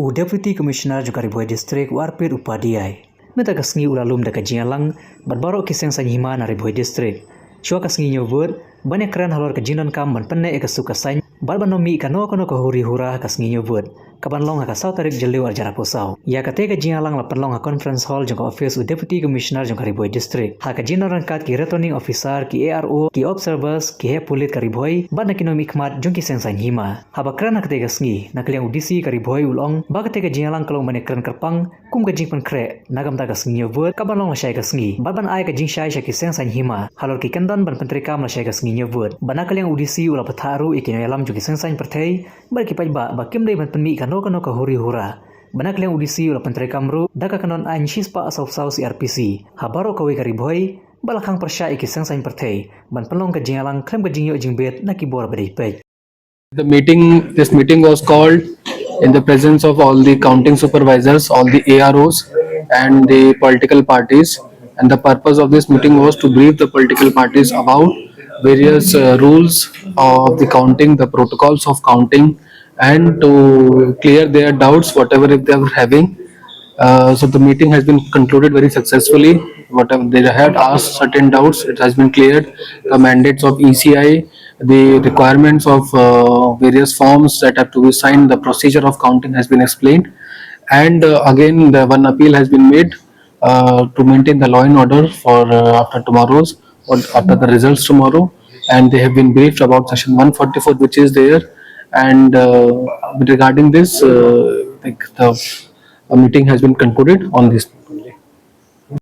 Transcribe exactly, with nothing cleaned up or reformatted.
U Deputy Commissioner jong ka Ri Bhoi District, u Arpit Upadhyay, mynta ka sngi u la lum da ka jingïalang bad baroh ki seng saiñ hima na Ri Bhoi District shuwa ka sngi ñiew vote, ban ïakren halor ka jingdonkam ban pynneh ïa ka suk ka saiñ bad ban ym mih kano kano ka huri hura ha ka sngi ñiew vote, ka ban long ha ka saw tarik Jylliew arhajar arphew saw. Ïa kata ka jingïalang la pynlong ha Conference Hall jong ka office u Deputy Commissioner jong ka Ri Bhoi District, ha ka jingdon ryngkat ki Returning Officer, ki A R O, ki Observers, ki heh pulit ka Ri Bhoi bad na ki nongmihkhmat jong ki seng saiñ hima. Haba kren ha kata ka sngi, na ka liang u D C ka Ri Bhoi u la ong ba kata ka jingïalang ka long ban ïakren kyrpang kum ka jingpynkhreh na ka bynta ka sngi ñiew vote ka ban long lashai ka sngi bad ban ai ka jingshai sha ki seng saiñ hima halor ki kyndon ban pyntreikam lashai ka sngi ñiew vote. Bad na ka liang u D C u la bthah ruh ïa ki nongïalam jong ki seng saiñ pyrthei bad ki paidbah ba kim dei ban pynmih kano kano ka huri hura. Bad na ka liang u D C u la pyntreikam ruh da ka kyndon aiñ shispah sawphew saw C R P C ha baroh kawei ka Ri Bhoi, bad la khang pyrshah ïa ki seng saiñ pyrthei ban pynlong ka jingïalang khlem ka jingïoh jingbit na ki bor ba dei peit. The meeting, this meeting was called in the presence of all the counting supervisors, all the A R Os, and the political parties. And the purpose of this meeting was to brief the political parties about various uh, rules of the counting, the protocols of counting, and to clear their doubts, whatever if they were having. Uh, so the meeting has been concluded very successfully. Whatever they had asked certain doubts, it has been cleared. The mandates of E C I, the requirements of uh, various forms that have to be signed, the procedure of counting has been explained. And uh, again, the one appeal has been made uh, to maintain the law and order for uh, after tomorrow's or after the results tomorrow. And they have been briefed about section one forty-four, which is there. And uh, regarding this, uh, like the a meeting has been concluded on this.